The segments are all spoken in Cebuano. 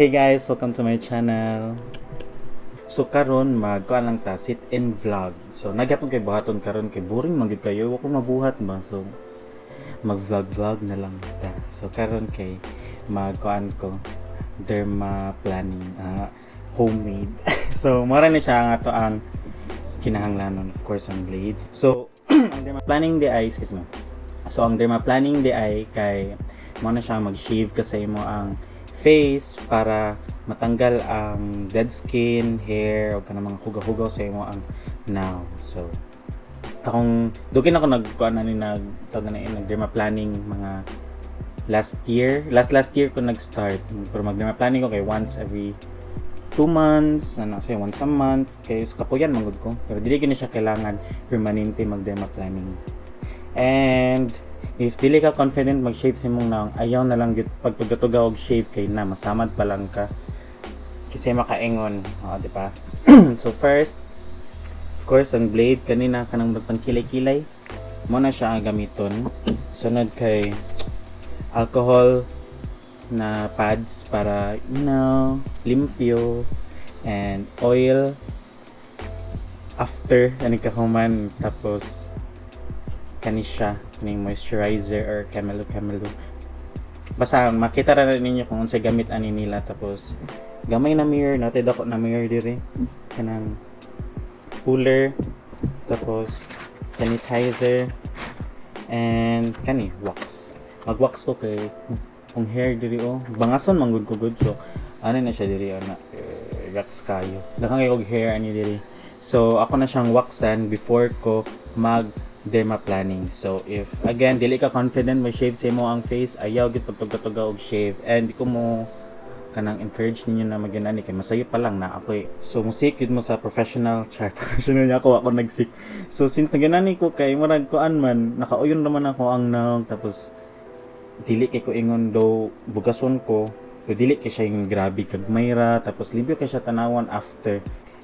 Hey guys, welcome to my channel. So karon mag kuan lang ta, sit in vlog. So nagyapon kay buhaton karon kay boring man gyud kayo, wa ko mabuhat ba. So mag vlog vlog na lang ta. So karon kay mag kuan ko derma planning, homemade. So mora ni siya nga to ang kinahanglanon, of course ang blade. So ang derma planning di ay, excuse me. So ang derma planning di ay kay mo na siya mag-shave kasi mo ang face para matanggal ang dead skin, hair, o kanang mga hugaw-hugaw sa imo ang now. So akong dugin ako nag kuan na ni nag tawag na nag derma planning mga last year, last last year ko nag-start. Pero mag derma planning ko kay once every 2 months, ano, say once a month, kay sa kapuyan man gud ko. Pero dili gyud ni siya kailangan permanente mag derma planning. And if dili ka confident mag-shave sa imong naong, ayaw na lang gyud pagtuga-tuga og shave kay na masamad pa lang ka. Kasi makaingon, oh, di ba? So first, of course, ang blade kanina kanang magpangkilay-kilay. Mo na siya ang gamiton. Sunod kay alcohol na pads para limpyo and oil after ani kahuman, tapos kani siya kaning moisturizer or camelo camelo, basta makita ra na ninyo kung unsay gamit ani nila. Tapos gamay na mirror natin, dako na mirror diri, kanang puller, tapos sanitizer and kani wax. Mag wax ko kay kung hair diri, oh, bangason man gud ko good. So ano na siya diri, ana, eh, wax kayo, daghan kay og hair ani diri. So ako na siyang waxan before ko mag derma planning. So if again dili ka confident mo shave sa imo ang face, ayaw gyud pagtuga-tuga og shave, and di ko mo kanang encourage ninyo na mag-inani kay masayo pa lang na ako eh. So musik yun mo sa professional, char, professional niya ako, ako nagsik. So since naginani ko kay murag kuan man, nakauyon naman ako ang naong, tapos dili kay ko ingon do bugason ko, pero dili kay siya yung grabe kagmayra, tapos limpyo kay siya tanawan after.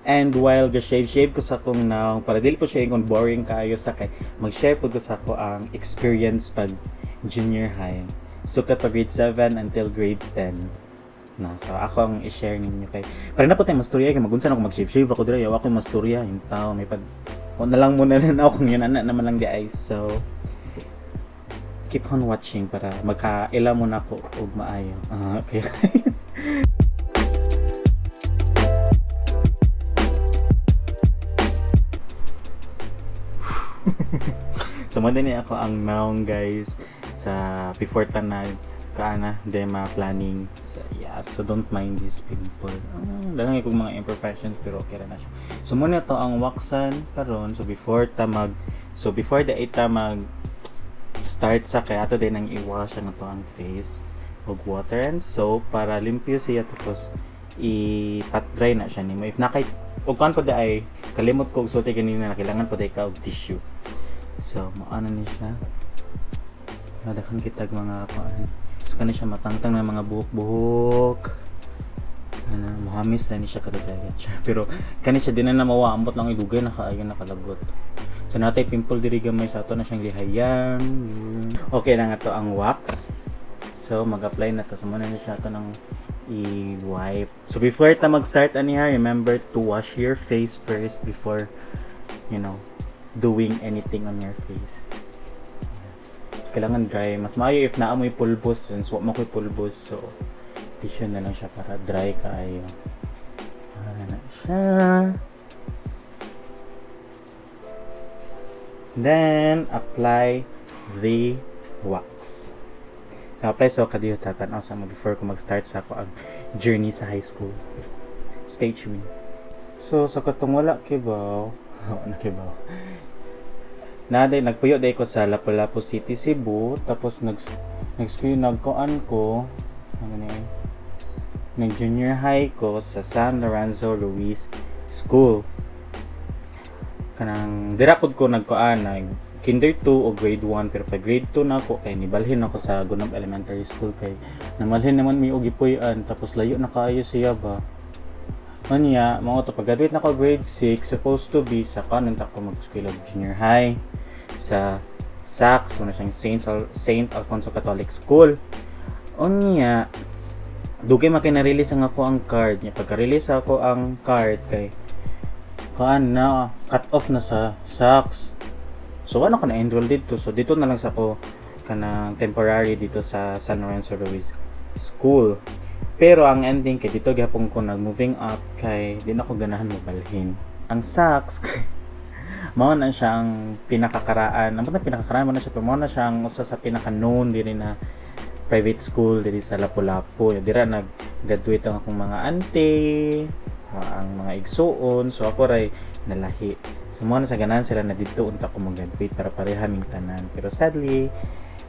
And while ga shave shave ko sa akong naong para dili po siya ingon boring kaayo sa kay mag-share po ko sa ako ang experience pag junior high. So pag grade 7 until grade 10 na. So ako ang i-share ninyo kay para na po tayo masturya kay magunsa na ako mag-shave shave ako dira, yaw ako masturya yung tao may pag o na lang muna na ako kung yun ana naman lang di ay. So keep on watching para magkaila mo na ako og maayo. Ah, okay. So mo din ako ang naong guys sa before ta na kaana dema planning. So yeah, so don't mind this pimple. Daghan kog mga imperfections pero okay ra na siya. So muna to ang waxan karon. So before ta mag so before the ita mag start sa kay ato din ang i-wash ang ato ang face og water and soap para limpyo siya, tapos i-pat dry na siya nimo. If nakay og kuan po ay kalimot ko og sulti kanina na kailangan po ka og tissue. So maano ni siya, daghan kitag mga kuan. So kani siya matangtang na mga buhok-buhok, ano, muhamis na ni siya kadagaya. Pero kani siya di na mawa, ambot lang idugay na kaayo nakalagot. So natay pimple diri gamay sa ato na siyang lihayan. Okay na nga to ang wax. So mag-apply na to. So muna na siya to ng i-wipe. So before ta mag-start ani ha, remember to wash your face first before doing anything on your face. So, kailangan dry. Mas maayo if naamoy pulbos, since wa mo ko'y pulbos, so tissue na lang siya para dry kaayo. Para na siya. Then, apply the wax. So, apply so kadiyo tatan-aw sa mo before ko mag-start sa ako ang journey sa high school. Stay tuned. So, sa katong wala kibaw, wala kibaw. Naday nagpuyo day ko sa Lapu-Lapu City, Cebu, tapos nag nag nagkuan ko, ano ni, nag junior high ko sa San Lorenzo Ruiz School. Kanang dira pud ko nagkuan nag kinder 2 o grade 1, pero pag grade 2 na ako kay nibalhin ako sa Gunab Elementary School kay namalhin naman mi og gipuy-an, tapos layo na kaayo siya ba. Unya, mao to pag graduate na ko grade 6, supposed to be sa kanon ta ko mag-school of junior high sa SACS, una siyang Saint Alfonso Catholic School. Unya, Dugay man kay na-release ang ako ang card niya. Pagka-release ako ang card kay kaan na cut off na sa SACS. So ano ka na enroll dito? So dito na lang sa ko kanang temporary dito sa San Lorenzo Ruiz School. Pero ang ending kay dito gihapon ko nag moving up kay di na ko ganahan mobalhin. Ang SACS kay mao na siya ang pinakakaraan. Ang pinakakaraan mo na siya, pero mao na siya ang usa sa pinaka known diri na private school diri sa Lapu-Lapu. Dira nag-graduate ang akong mga auntie, ang mga igsuon. So ako ray nalahi. So mao na sa ganahan sila na didto unta ko mag-graduate para pareha ming tanan. Pero sadly,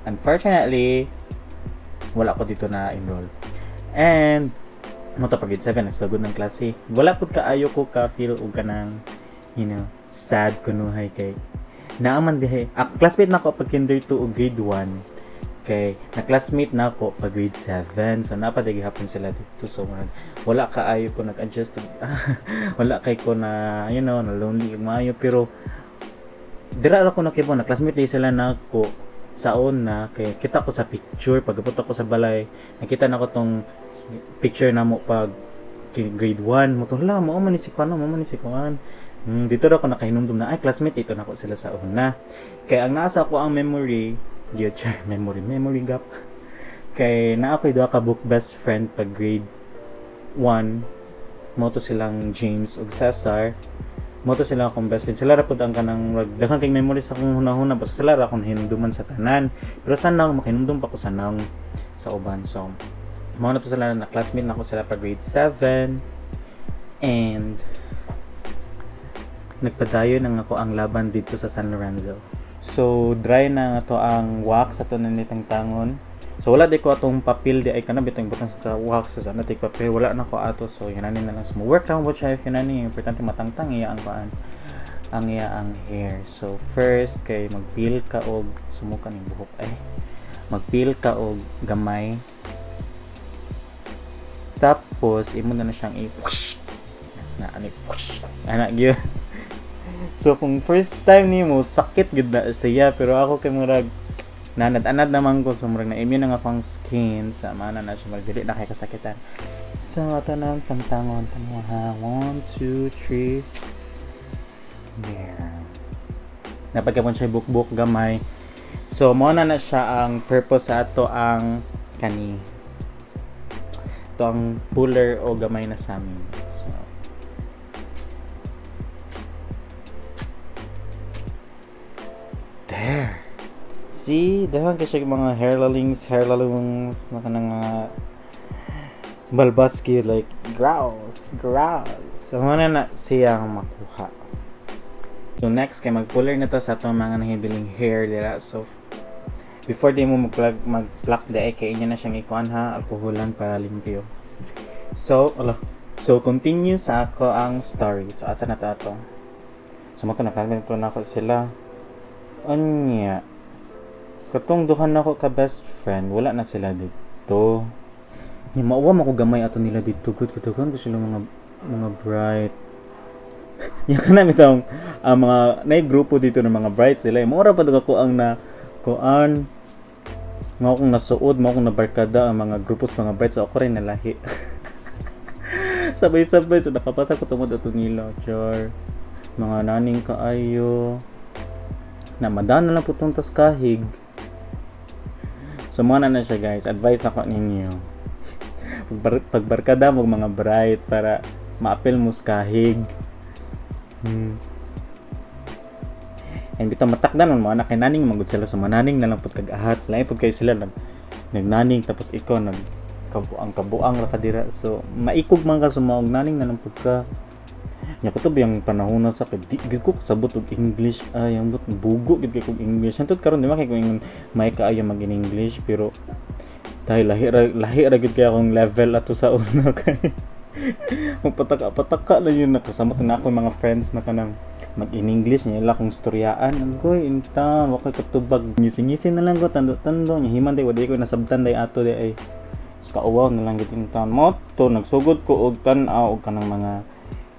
unfortunately, wala ko dito na enroll. And mo to pag grade 7 nagsugod ng klase. Wala pud kaayo ko ka feel og kanang sad kunuhay kay naaman dihay. Ako classmate na ako pag kinder 2 o grade 1 kay na classmate na ako pag grade 7, so naa pa gihapon sila dito. So murag wala kaayo ko nag-adjust, wala kay ko na na lonely ug maayo, pero dira ra ko nakibo na classmate di sila nako sa una kay kita ko sa picture. Pagabot ako sa balay, nakita na ko tong picture namo pag grade 1 mo to. Hala, mao man ni si kuan, mao man ni si kuan. Dito ra ko nakahinumdum na ay classmate ito nako sila sa una kay ang nasa ko ang memory gyud, char, memory memory gap kay naa ko'y duha ka book best friend pag grade 1. Mo to silang James ug Cesar. Mo to sila akong best friend. Sila ra pud ang kanang rag daghan kay memory sa akong hunahuna, basta sila ra akong hinumduman sa tanan, pero sa nang makinumdum pa ko sa nang sa uban. So mao na to sila na classmate nako sila pag grade 7 and nagpadayon ang ako ang laban dito sa San Lorenzo. So dry na nga to ang wax ato na nitang tangon. So wala di ko atong papel di ay kana bitang butang sa wax sa ano tik papel, wala na ko ato. So yun na lang. So mo work lang mo siya if yun importante matangtang iya ang kuan, ang iya ang hair. So first kay magpeel ka og sumuka ning buhok ay magpeel ka og gamay, tapos imo na na siyang i whoosh na ani whoosh ana gyud. So kung first time nimo, sakit gid na siya, pero ako kay murag nanad-anad naman ko, so murag na immune na nga akong skin sa mana na siya, murag dili na kay kasakitan. So ato na ang tangtangon, tanawa ha. 1 2 3, there. Napagkapon siya bukbuk gamay. So mo na na siya ang purpose sa ato ang kani to ang puller o gamay na sa amin. So there. See, daghan kay siya mga hairlalings, hairlalungs na kanang mga balbaski like grouse, grouse. So mo na na siya ang makuha. So next kay mag-puller na ta sa atong mga nahibiling hair dira. So before di mo mag-plug, mag-pluck di ay kay inyo na siyang ikuan ha, alkoholan para limpyo. So, ala. So continue sa ako ang story. So asa na ta ato? So mo to na ko sila. Unya. Katong duha nako ka best friend, wala na sila dito. Ni mauwa mo ko gamay ato nila dito. Good katukan ko sila mga bright. Yan ka na bitong ang mga nay grupo dito ng mga bright sila. Mura pa ako ang na kuan nga akong nasuod, mo akong nabarkada ang mga grupos mga bright, so ako rin nalahi. Sabay-sabay, so nakapasa ko tungod ato nila, char. Mga naning kaayo na madana lang po tong tas kahig. So mo na na siya, guys. Advice ako ninyo. Pagbarkada mo mga bright para maapil mo sa kahig. And bitaw matakdan man mo anak kay naning magud sila sa mananing na lang pud kag ahat. Lain pud kayo sila nagnaning tapos ikaw nag kabuang kabuang ra ka dira. So maikog man ka sumaog, naning na lang pud ka. Nya kutob yung panahon na sa kay di gid ko kasabot og English ay ang but bugo gid kay kog English. Hantod karon di man kay ko ingon may kaayo mag in English, pero dahil lahi ra gid kay akong level ato sa una kay magpataka-pataka na yun nakasama na ako mga friends na kanang mag in English niya ila akong storyaan. Agoy in town, wa koy katubag, ngisi-ngisi na lang ko, tando-tando nya himan day wa ko nasabtan day ato day ay kauwaw na lang gid in town. Mo to nagsugod ko og tan-aw og kanang mga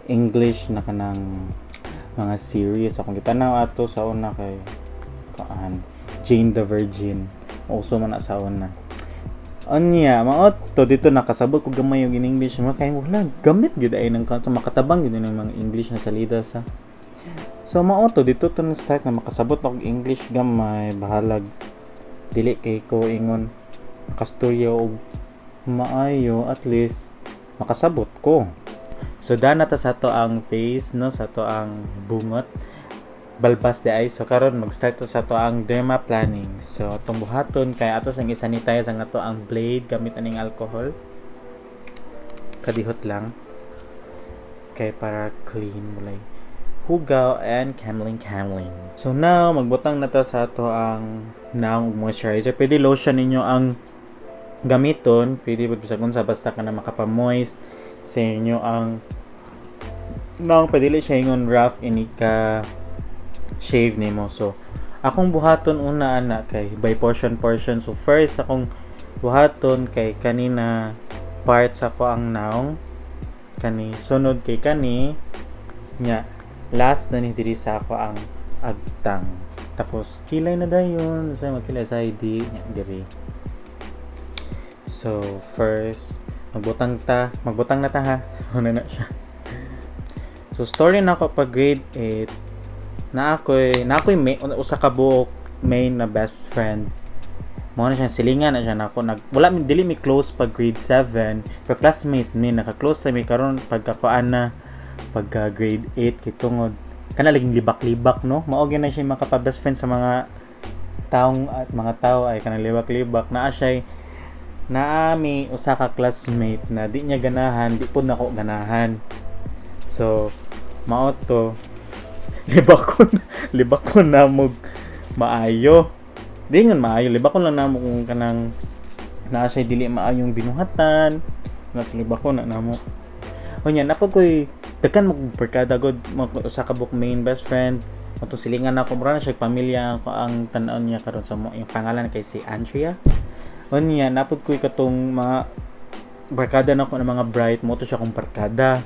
English na kanang mga series. Akong gitanaw ato sa una kay kaan Jane the Virgin, uso man na sa una. Unya, mao to dito nakasabot ko gamay og in English mo kay wala gamit gyud ay ng kanto makatabang gyud ng mga English na salida sa. So mao to dito to start na makasabot og English gamay, bahalag dili kay ko ingon makastorya og maayo, at least makasabot ko. So dana ta sa ato ang face, no, sa ato ang bungot, balbas di ay. So karon mag-start ta sa ato ang dermaplaning. So atong buhaton kay ato sang isanitize ang ato ang blade gamit aning alcohol. Kadihot lang kay para clean, walay hugaw and kamling kamling. So now magbutang na ta sa ato ang naong moisturizer. Pwede lotion ninyo ang gamiton, pwede pud bisag unsa basta ka na makapa-moist sa inyo ang naong, pwede siya ingon rough ini ka shave nimo. So akong buhaton una ana kay by portion portion. So first akong buhaton kay kanina parts ako ang naong kani, sunod kay kani nya, last na ni diri sa ako ang agtang. Tapos kilay na dayon sa magkilay sa ID nya diri. So first magbutang ta, magbutang na ta ha. Ano na siya. So story na ako, pag grade 8 na ako'y may, usa ka buok main na best friend. Mao na siya, silingan na siya nako. Nag wala mi, dili mi close pag grade 7, pero classmate mi, naka-close ta mi karon pagkakuan na, pagka grade 8, kay tungod kana laging libak-libak, no, mao gyud na siya makapa best friend sa mga taong at mga tao ay kanang libak-libak. Naa siya, naami usa ka classmate na di niya ganahan, di pud nako ganahan. So mao to, libakon na mo maayo, di ngan maayo, libakon lang namo kung kanang naa siya dili maayong binuhatan na sa libakon na namo. Unya napod ko'y daghan mo barkada god, usa ka buok main best friend mo to, silingan ako, mura na siya pamilya ako ang tan-on niya karon sa mo, yung pangalan kay si Andrea. Unya napod ko'y katong mga barkada nako ng mga bright mo to siya akong barkada,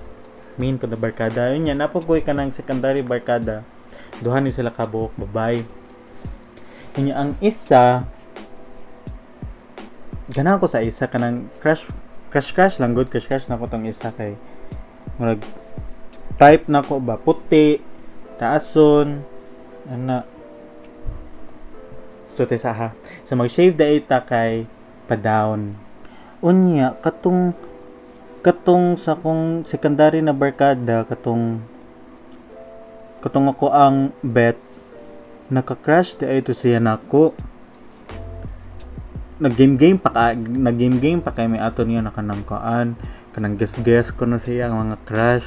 main po na barkada. Unya napod ko'y kanang secondary barkada, duha ni sila ka buok babay. Unya ang isa, ganahan ko sa isa, kanang crush crush crush lang good, crush crush na ko tong isa kay murag type na ko ba, puti, taason ana. So tesa ha, so mag-shave da ita kay pa-down. Unya katong katong sa kong secondary na barkada, katong katong ako ang bet, naka-crush di ay to siya nako. Nag game game pa ka, nag game game pa kay may ato niya nakanangkaan, kanang guess guess ko na siya ang mga crush.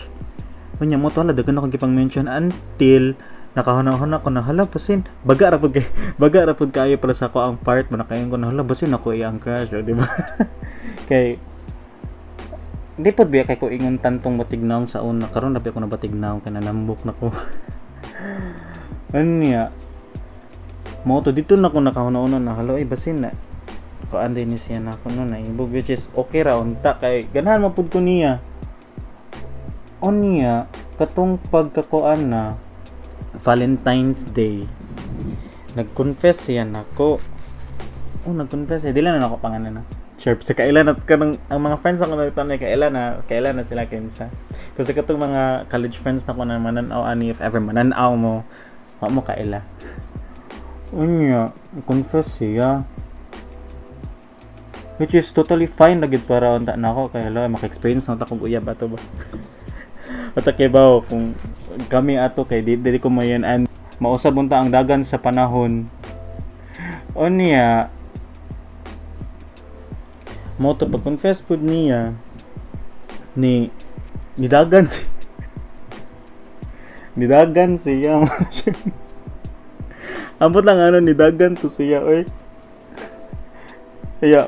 Unya mo to, hala, daghan ako gipang mention until nakahuna-huna ko na, hala, basin baga ra pud kay baga ra pud kaayo para sa ako ang part mo, nakaingon ko na, hala, basin ako iyang crush o, di ba? Kay di pod biya kay ko ingon tantong batignaong sa una. Karon ra ako na batignaong kay nanambok na ko. Unya mo to dito na ko nakahuna-huna na, hala, ay, basin na kuan din ni siya na ako no na ibog, which is okay ra unta kay ganahan man pud ko niya. Unya katong pagkakuan na Valentine's Day, nag-confess siya nako. Oh, nag-confess siya, dili na nako pangalan na. Sure, sa kailan at kanang ang mga friends ako na na kaila na sila kinsa. Kasi katong mga college friends nako na mananaw ani, if ever mananaw mo, wa mo kaila. Unya, confess siya. Which is totally fine na gid para unta nako kay hala, maka-experience na ta kung uyab ato ba. Basta kay bawo kung kami ato kay di dili ko mayan and mausab unta ang dagan sa panahon. Unya mo to, pag confess pud niya ni nidagan siya. Ambot lang ano, nidagan to siya oy. Kaya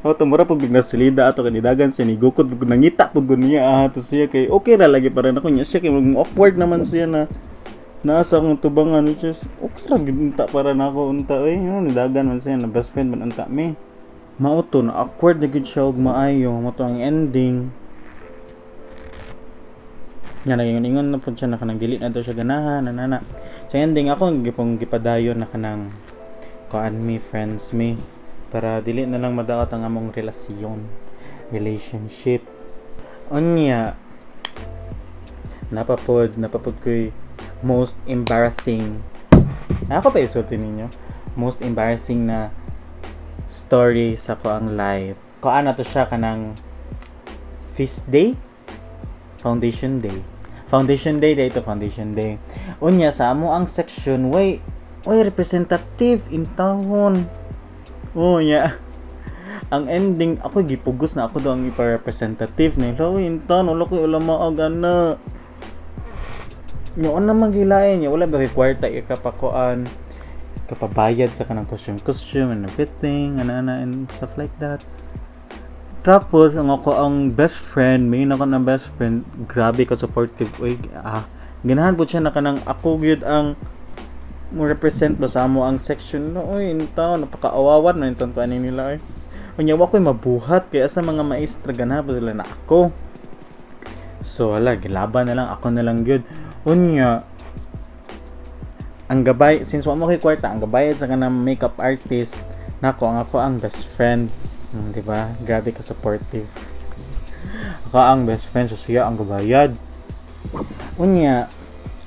oh, tumura pag bigna silida ato kay nidagan siya, ni gukod pug nangita pug niya ah to siya kay okay ra lagi para nako niya siya kay awkward naman siya na nasa akong tubangan, which is okay ra gid unta para nako unta oy. Ano, nidagan man siya na best friend man unta mi. Mao to na awkward na gid siya og maayo. Mao to ang ending nga nagingon-ingon na pud siya na kanang dili na daw siya ganahan na sa ending. Ako gipong gipadayon na kanang kuan mi, friends mi. Para dili na lang madaot ang among relasyon, relationship. Unya, napapod ko'y most embarrassing. Ako pa isulti ninyo. Most embarrassing na story sa akoang life. Kuan na to siya, kanang feast day, foundation day. Foundation day day to, foundation day. Unya sa amo ang section way way representative in town. Oh yeah. Ang ending ako gipugos na ako daw ang ipa-representative na ila in town, wala ko ulamaag ana. Nya na magilain niya, wala ba kay kwarta ikapakuan, kapabayad sa kanang costume costume and everything ana ana and stuff like that. Tapos ang ako ang best friend, may ako na best friend, grabe ka supportive, oy. Ah, ganahan po siya na kanang ako gyud ang mo represent ba sa amo ang section, no. Oy, intaw napakaawawan man inton ko ani nila, oy. Unya wa ko'y mabuhat kay asa mga maestra ganahan po sila na ako. So wala, gilaban na lang, ako na lang gyud. Unya ang gabay, since wa mo kay kwarta, ang gabayad sa kanang makeup artist nako ang ako ang best friend. Di ba? Grabe ka supportive. Ako ang best friend, so siya ang gabayad. Unya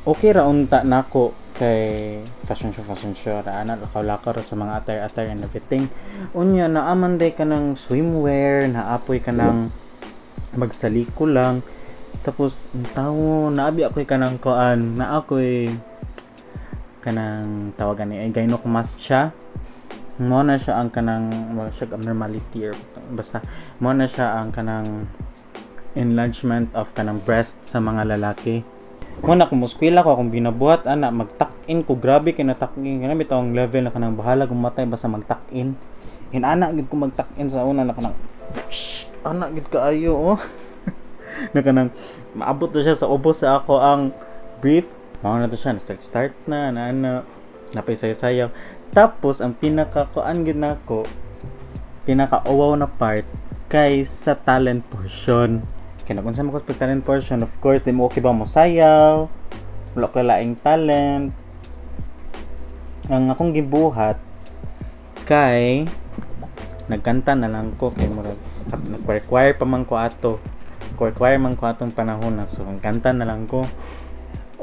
okay ra unta nako kay fashion show ra ana, lakaw-lakaw ra sa mga attire attire and everything. Unya naaman day ka ng swimwear, naapoy ka ng magsaliko lang. Tapos ang tawo naabi ako'y kanang kuan na ako'y kanang tawagan ni ay gynecomastia. Mo na siya ang kanang wala siya abnormality or basta mo na siya ang kanang enlargement of kanang breast sa mga lalaki. Mo na kung muskwela ko akong binabuhat ana, mag-tuck in ko, grabe kay na tuck in, kanang bitaw ang level na kanang bahala gumatay basta mag-tuck in. Inana gid ko mag-tuck in sa una na kanang ana gid kaayo, oh, na kanang maabot na siya sa ubos sa ako ang brief. Mao na to siya, na start start na na ano, napay sayaw. Tapos ang pinaka kuan gid nako, pinaka uwaw na part kay sa talent portion. Kay kung sa mo ko sa talent portion, of course di mo okay ba mo sayaw, wala ko laing talent. Ang akong gibuhat kay nagkanta na lang ko kay murag nag-choir pa man ko ato, choir man ko atong panahon na, so kanta na lang ko.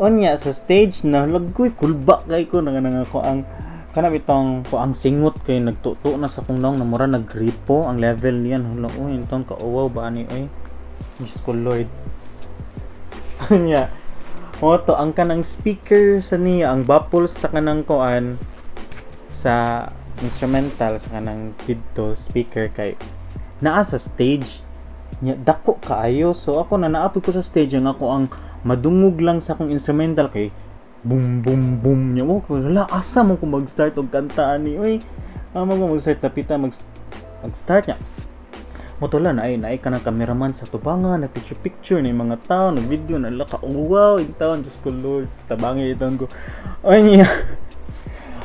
Unya sa stage na lagoy, kulba kay ko nga nang ako ang kana bitong ko ang singot kay nagtuto na sa akong nawong na mura nagripo ang level niyan. Hala, uy, intong kauwaw ba ani, oy. Diyos ko Lord. Unya mo to ang kanang speaker sa niya, ang baffles sa kanang kuan sa instrumental sa kanang didto speaker kay naa sa stage nya, dako kaayo. So ako na naapod ko sa stage, ang ako ang madungog lang sa akong instrumental kay boom boom boom nya mo. Wala, asa mo ko mag-start og kanta ani, oy? Amo mo mag-start na pita mag start nya mo tula na ay naay ka ng cameraman sa tubangan, nag picture picture na yung mga tao, nag video na laka. Oh, wow, yung taon, Diyos ko Lord, tabangi itong ko. Ay niya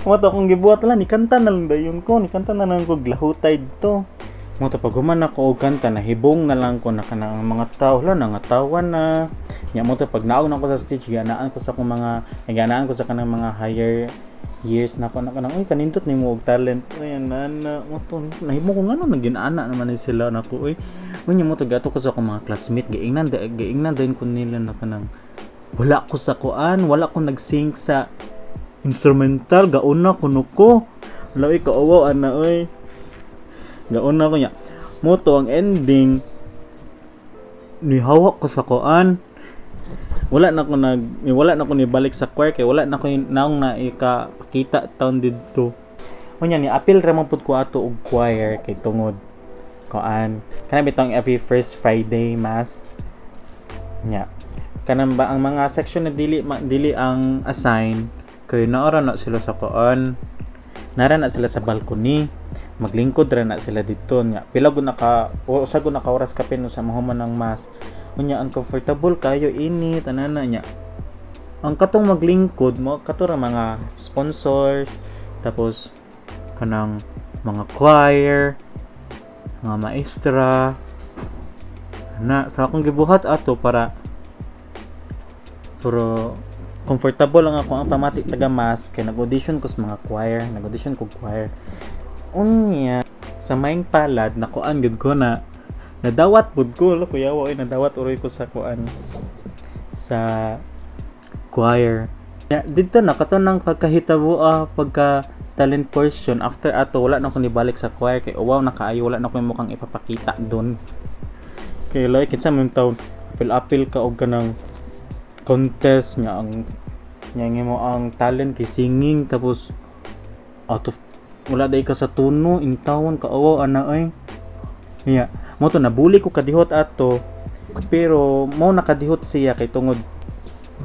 mo to akong gibuhat lang, ni kanta na lang dayon ko, ni kanta na lang ko glahutay dito. Mo to pag human ako og kanta, nahibong na lang ko na kanang ang mga tao, hala, nangatawa na nya. Mo to pag naog na ko sa stage, gianaan ko sa akong mga gianaan ko sa kanang mga higher years na ako na kanang, "Uy, kanindot nimo og talent, uy." Ana mo to nahimo ko ngano naginaana naman ni sila nako, uy. Unya mo to gato ko sa akong mga classmate, giingnan din ko nila na kanang wala ko sa kuan, wala ko nag-sync sa instrumental, gauna kuno ko. Wala, uy, kauwaw ana, oy. Gauna ko niya. Mo to ang ending ni hawak ko sa kuan. Wala na ko ni balik sa choir kay wala na ko naong na ikapakita taon didto. Unya ni apil ra man pud ko ato og choir kay tungod kuan kana bitong every first Friday mass nya, kanang ba ang mga section na dili dili ang assign kay naara na sila sa kuan, nara na sila sa balcony, maglingkod ra na sila didto. Nya pila gud naka o usa gud naka oras kapin sa mahuman ng mass. Unya uncomfortable kayo, init anana. Nya ang katong maglingkod mo kato ra mga sponsors, tapos kanang mga choir, mga maestra na. Sa akong gibuhat ato para pero comfortable lang ako ang pamati taga mass kay nag-audition ko sa mga choir, nag-audition ko choir. Unya Sa maayong palad, nakuan gud ko na nadawat pud ko. Lo, kuyawa oy, nadawat uroy ko sa kuan, sa choir. Ya, dito na kato nang pagkahitabo, pagka talent portion. After ato, wala na ko nibalik sa choir kay uwaw na kaayo, wala na ko yung mukhang ipapakita doon kay like kinsa man taon apil-apil ka og kanang contest nga ang nya mo ang talent kay singing, tapos out of wala day ka sa tono in town, kaawaw ana ay. Yeah. Mo to nabuli ko kadihot ato, pero mo nakadihot siya kay tungod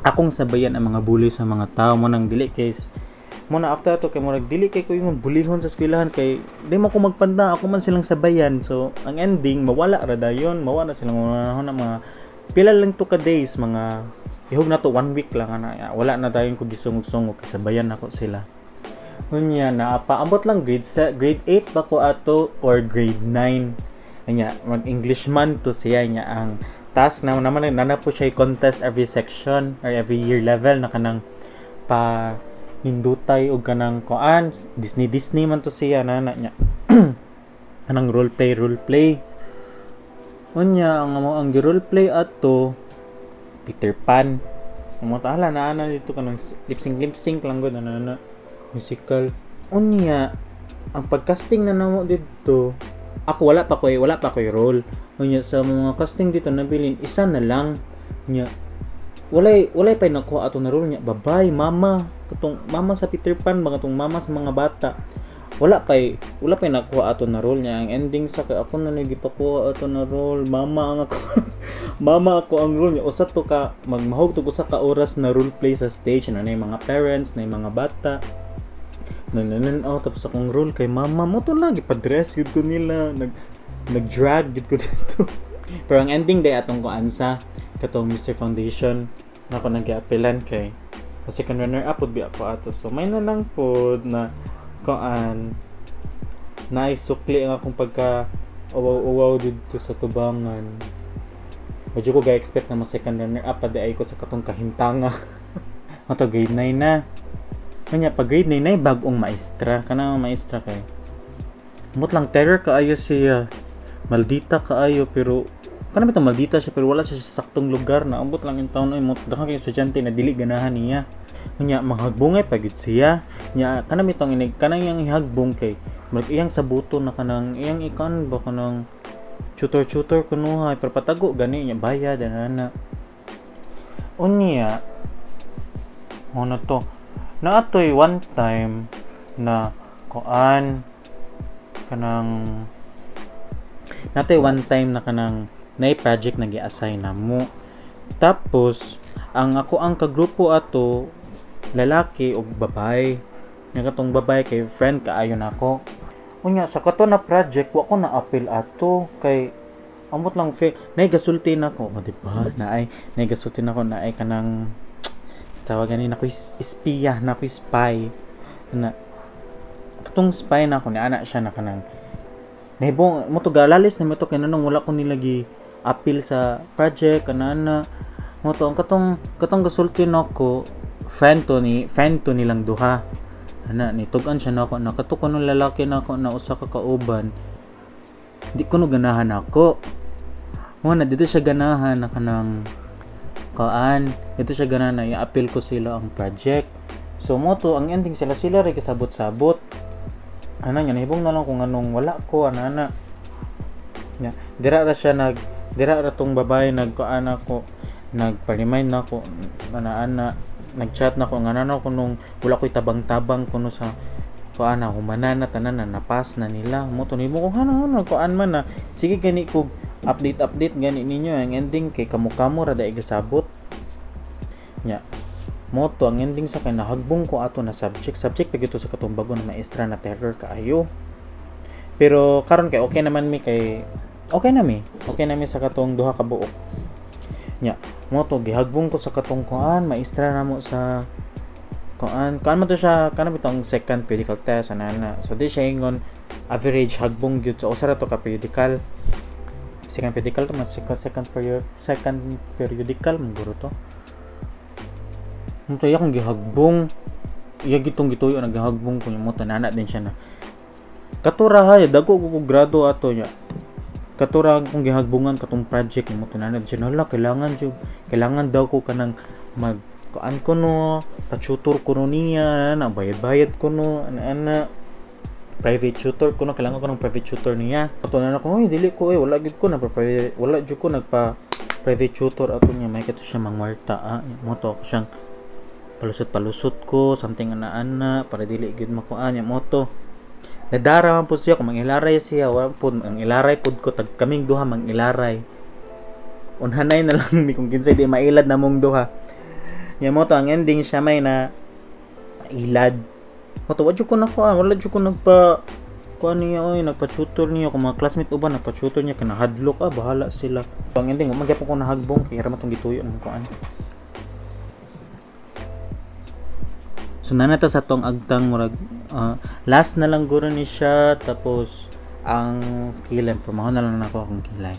akong sabayan ang mga bully sa mga tao mo nang dili kay mo na after ato kay murag dili kay ko yung bullyhon sa eskwelahan kay di mo ko magpanda, ako man silang sabayan. So ang ending, mawala ra dayon, mawala silang unahon na mga pila lang to ka days, mga ihog na to one week lang ana, wala na dayon ko gisungog-sungog kay sabayan nako sila. Unya na paambot lang grade sa grade 8 ba ko ato or grade 9. Nya mag English man to siya nya ang task na naman nana po siya contest every section or every year level na kanang pa nindutay og kanang kuan, Disney Disney man to siya nana nya kanang role play role play. Unya ang amo ang role play ato Peter Pan. Ang mga taala na ana dito kanang lip sync lang gud ana na musical. Unya ang pagcasting na namo didto, ako wala pa koy role. Unya sa mga casting dito nabilin isa na lang. Unya walay pa nakuha ato na role niya, babay mama, katong mama sa Peter Pan ba, katong mama sa mga bata. Wala pa'y nakuha ato na role niya. Ang ending sa kay ako na nagipakuha ato na role, mama ang ako, mama ako ang role niya. Usa to ka magmahog to usa ka oras na role play sa stage na yung mga parents na yung mga bata nanananaw, tapos akong role kay mama mo to lagi pa-dress gud ko nila, nag drag gud ko dito. Pero ang ending day atong kuan sa katong Mr. Foundation na ako nag-apelan kay second runner up pud bi ako ato. So may na lang pod na kuan na sukli ang akong pagka uwaw-uwaw dito sa tubangan. Medyo ko ga expect na mo second runner up pa ay ko sa katong kahimtanga. Ato grade 9 na. Kanya pag grade 9 na bagong maestra, kanang maestra kay mut lang terror kaayo siya. Maldita kaayo, pero kanang bitong maldita siya pero wala siya sa saktong lugar na ambot lang in taon ay mo daghan kay estudyante na dili ganahan niya. Unya manghagbongay pa gyud siya. Nya kanang bitong inig kanang iyang ihagbong kay murag iyang sabuton na kanang iyang ikan ba, kanang tutor-tutor kunuhay, pero patago gani niya bayad ana. Unya ano to naatoy one time na kuan kanang natoy one time na kanang nay project na gi-assign na mo, tapos ang ako ang kagrupo ato lalaki ug babae nga katong babae kay friend kaayo nako. Unya sa kato na project, wa ko na appeal ato kay amot lang fe nay gasulti nako o, di ba, naay nay gasulti nako, naay kanang tawagan ni nako espiya na ko, spy na katong spy na ako ni ana siya na kanang nahibong mo to galalis na mo to kay nanong wala ko nila gi appeal sa project kanana mo to. Ang katong gasulti nako, friend to nilang duha ana, ni tug-an siya nako na kato kuno lalaki nako na usa ka kauban di kuno ganahan ako mo na dito siya ganahan na kanang kaan dito siya ganahan na i-appeal ko sila ang project. So mo to ang ending, sila sila ray kasabot-sabot ana niya, nahibong na lang kung anong wala ko ana ana nya. Dira ra siya nag dira ra tong babae nagkuan ako, nagpa-remind na ako ana ana, nag-chat na ko nga ano ko nung wala ko'y tabang-tabang kuno sa kuan na humana na tanan na napas na nila mo to. Nimo ko hano hano kuan man na sige gani ko update update gani ninyo. Ang ending kay kamo-kamo ra dai gasabot nya. Mo to ang ending sa kay nahagbong ko ato na subject subject pag ito sa katong bago na maestra na terror kaayo. Pero karon kay okay naman mi, kay okay na mi sa katong duha ka buok nya. Mo to gihagbong ko sa katong kuan maestra na mo sa kuan kuan man to siya kanang bitong second periodical test ana na. So di siya ingon average hagbong gyud sa usa ra to ka periodical, second periodical to man, second periodical man guro to. Mo to akong gihagbong, iya gitong gituyo na gihagbong ko mo to nana din siya na Katura ha, dagko ko grado ato niya. Katura akong gihagbungan katong project mo tunanan siya, hala, kailangan jud, kailangan daw ko kanang mag kuan ko no, pa-tutor ko no niya, na bayad-bayad ko no, ana ana private tutor ko no, kailangan ko ng private tutor niya. Ato na ako, "Oy, dili ko eh, wala gid ko nagpa private, wala jud ko nagpa private tutor ato niya." May kato siya mangwarta, ah, mo to ako siyang palusot-palusot ko, something ana ana para dili gid makuan niya mo to. Nadara man pud siya kung mangilaray siya, wala pud ang ilaray pud ko, tag kaming duha mangilaray. Unhanay na lang mi kung kinsay di mailad na mong duha. Nya mo to ang ending, siya may na ilad. Mo to, wa jud ko nakuan, wala jud ko nagpa kuan niya oy, nagpa-tutor niya kung mga classmate uban nagpa-tutor niya kana hadlok, ah, bahala sila. Ang ending, wa man gyapon ko nahagbong kay ra man tong gituyo ng kuan. So nana ta sa tong agtang murag last na lang guro ni siya, tapos ang kilay, pamahon na lang nako akong kilay.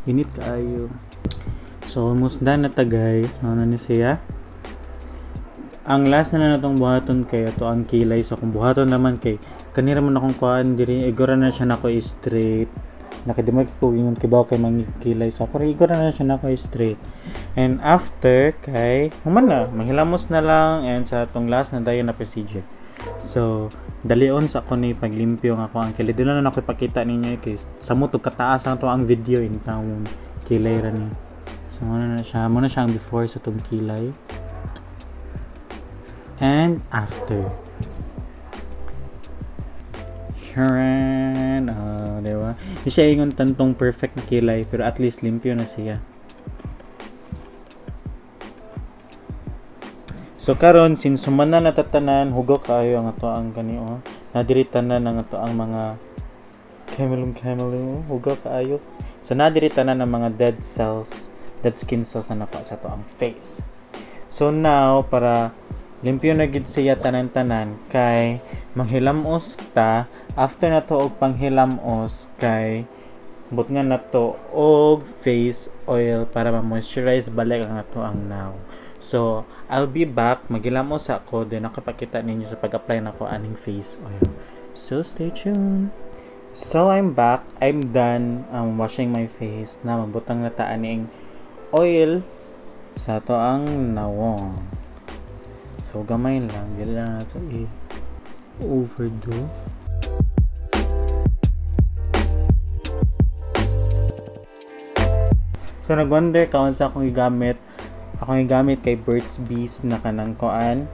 Init kaayo. So almost done na ta, guys. Ano na ni siya? Ang last na lang natong buhaton kay ato ang kilay. So kung buhaton naman kay kanira man akong kuan diri, igora na siya nako straight. Nakadimay ko ingon kibaw kay mangikilay. So ako igora na siya nako straight. And after kay human na, manghilamos na lang and sa atong last na dayon na procedure. So dalion sa ako ni paglimpyo nga ako ang kilay. Dili na ako ipakita ninyo kay samot og kataas ang to ang video in town kilay ra ni. So muna na siya, muna siya ang before sa tong kilay and after. Sharon, oh, di ba? Di siya ingon tantong perfect na kilay, pero at least limpyo na siya. So karon, since human na natatanan, hugaw kaayo ang ato ang kani oh. Nadiri tanan ang ato ang mga camelong camelong, hugaw kaayo. So nadiri tanan ang mga dead cells, dead skin cells na napa sa ato ang face. So now, para limpyo na gid siya tanan-tanan kay manghilamos ta. After na to og panghilamos kay butngan na to og face oil para ma-moisturize balik ang ato ang now. So, I'll be back. Maghilamos ako, then nakapakita ninyo sa pag-apply nako aning face oil. So, stay tuned. So, I'm back. I'm done washing my face na magbutang na ta aning oil sa ato ang nawong. So, gamay lang. Dili lang nato i-overdo. So, nag-wonder ka sa akong gigamit. Akong gigamit kay Burt's Bees na kanang kuan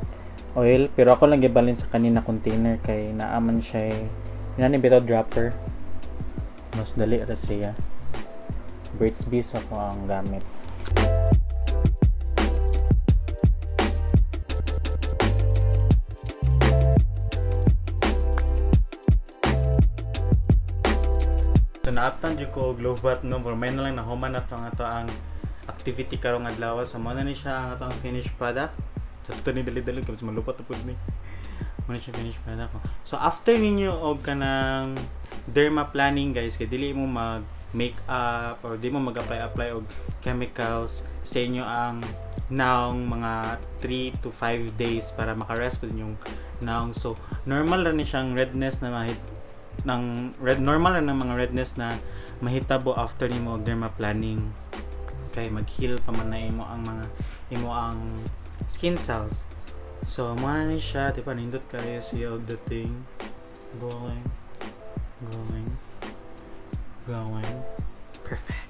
oil. Pero ako lang gibalin sa kanina container kay naaman siya eh. Inani bitaw dropper. Mas dali ra siya. Burt's Bees ako ang gamit. So naaptan jud ko og lowbat no, pero may na lang nahuman na to ang ato ang activity karong adlaw. So mo na ni siya ang ato ang finished product. So ito ni dali-dali kay malupat na pud ni. Mo na siya finished product ko. So after ninyo og kanang derma planning, guys, kay dili mo mag makeup or di mo mag-apply apply og chemicals sa inyo ang naong mga 3 to 5 days para maka-rest po yung naong. So normal ra ni siyang redness na mahit ng red, normal ra ng mga redness na mahitabo after nimo og derma planning kay mag-heal pa man na imo ang mga imo ang skin cells. So mo na ni siya, di ba nindot kayo siya og dating going going going perfect.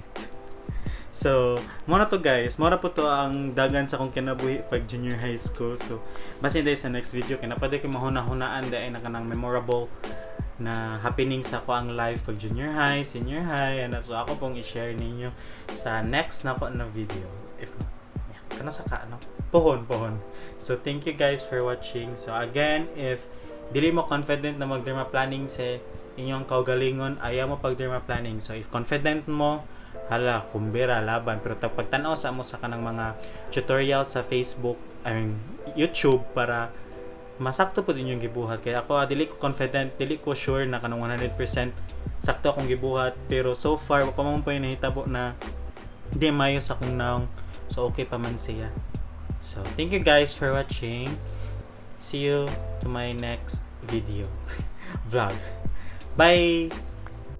So, mo na to, guys. Mo na po to ang dagan sa akong kinabuhi pag junior high school. So, basin dahil sa next video kay napaday kay mahuna-hunaan dahil na kanang memorable na happening sa ako ang life pag junior high, senior high, and so ako pong i-share ninyo sa next na ko na video. If yeah, kana sa ka ano? Pohon, pohon. So thank you guys for watching. So again, if dili mo confident na mag dermaplaning sa inyong kaugalingon, ayaw mo pag dermaplaning. So if confident mo, hala, kumbira, laban. Pero pagtanaw sa mo sa kanang mga tutorial sa Facebook, I mean, YouTube para Masakto pod inyong gibuhat kay ako, dili ko confident, dili ko sure na kanang 100% sakto akong gibuhat, pero so far wa pa man poy nahitabo na di maayo sa akong nawong, so okay pa man siya. So thank you guys for watching. See you to my next video vlog. Bye.